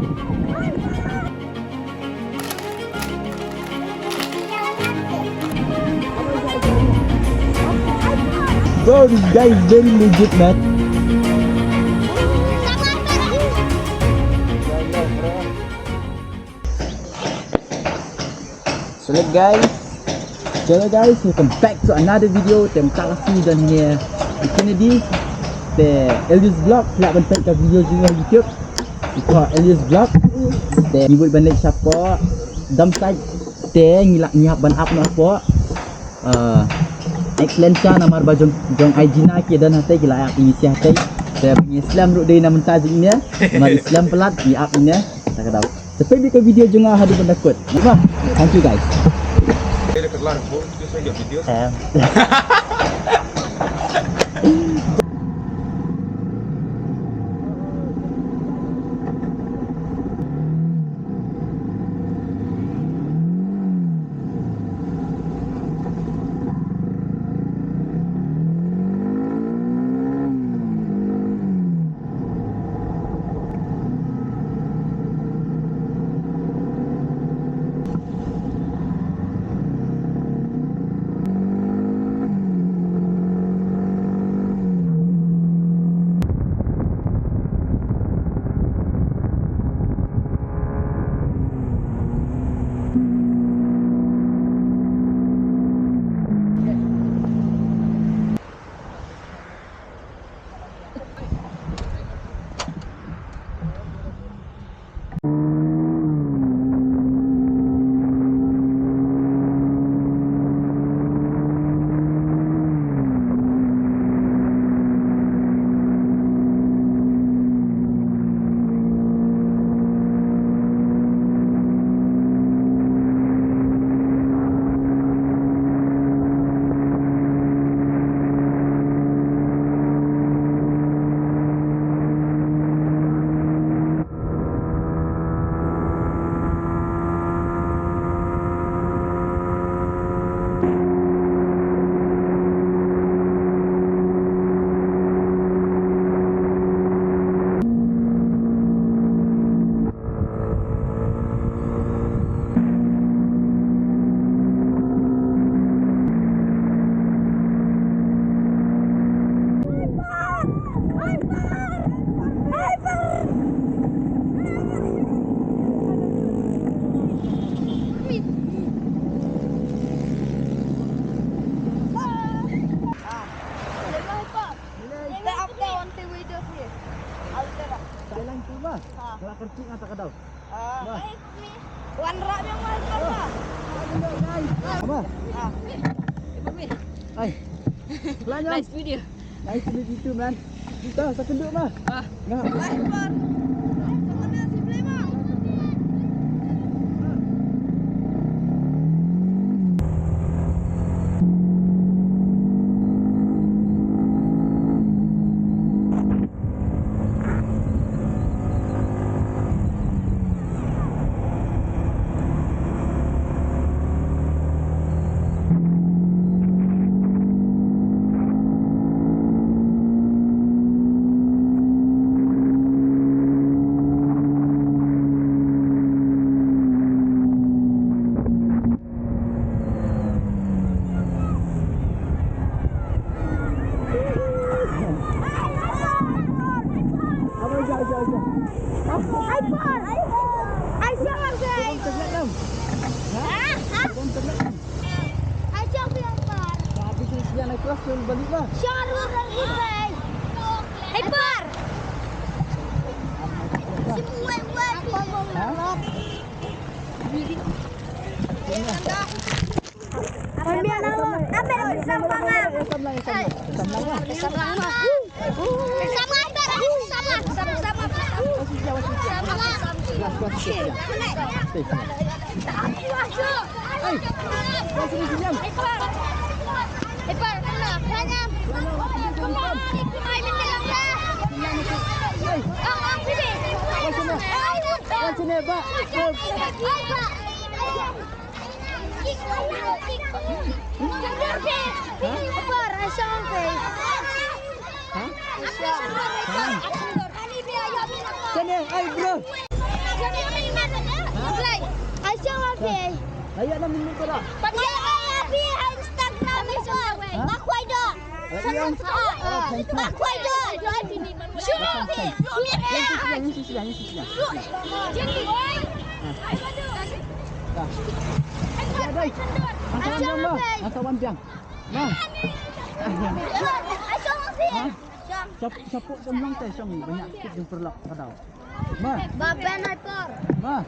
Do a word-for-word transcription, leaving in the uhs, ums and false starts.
Bro, this guy is very legit, man. So, hello guys. Hello guys, welcome back to another video. Te mynta ka sngi don hangne i Kennedy. Te Elias Vlog, lah ban peit ka video jong u ha YouTube. Ito Elias Vlog. Te ngi bud ban leit shapoh dump site. Te ngi lah, ngi hap ban ap noh hapoh. Ah, Excellenza namar ba jong, jong Aijina ki don hatei, ki la ap ïa ngi sha hatei. Te ngi slem ruh dei na mynta jong ngi. Namar ngi slem palat ngi ap ïa ngi. Ta ka daw. Te peit ïa ka video jong nga haduh ban da kut. Namar, thank you guys. Em. Skyline tu mah. Ha. Kalau kertik ngata kadau. Ah. Wah. Wan rak yang wal apa? Apa? Ah. Hai. Nice video. Nice to meet you too, man. Kita satu duduk mah. Ah. Nah. Hai, Wan. Sama dia si Blema. Hyper! Sama, sama, sama, sama, sama. Sini, ai, bro. Ai, siapa, Pi? Ayo, enam minit tu dah. Pi, ai, Pi, Instagram ni, Pi. Hah? Ba khwai doh. Ayo, yang. Ah, thank you. Ba khwai doh. Shu, Pi. Shu, Pi. Yang sisi, yang sisi, yang sisi, yang sisi. Dah. Ya, dai. Angkat wan biang, ma. Angkat wan biang. Ma. Ai, siapa, Pi? Hah? Siapa, siapa tu bilang teh, siapa banyak sikit jempurlok kadau. Ma. Ba Ben ai por. Ma.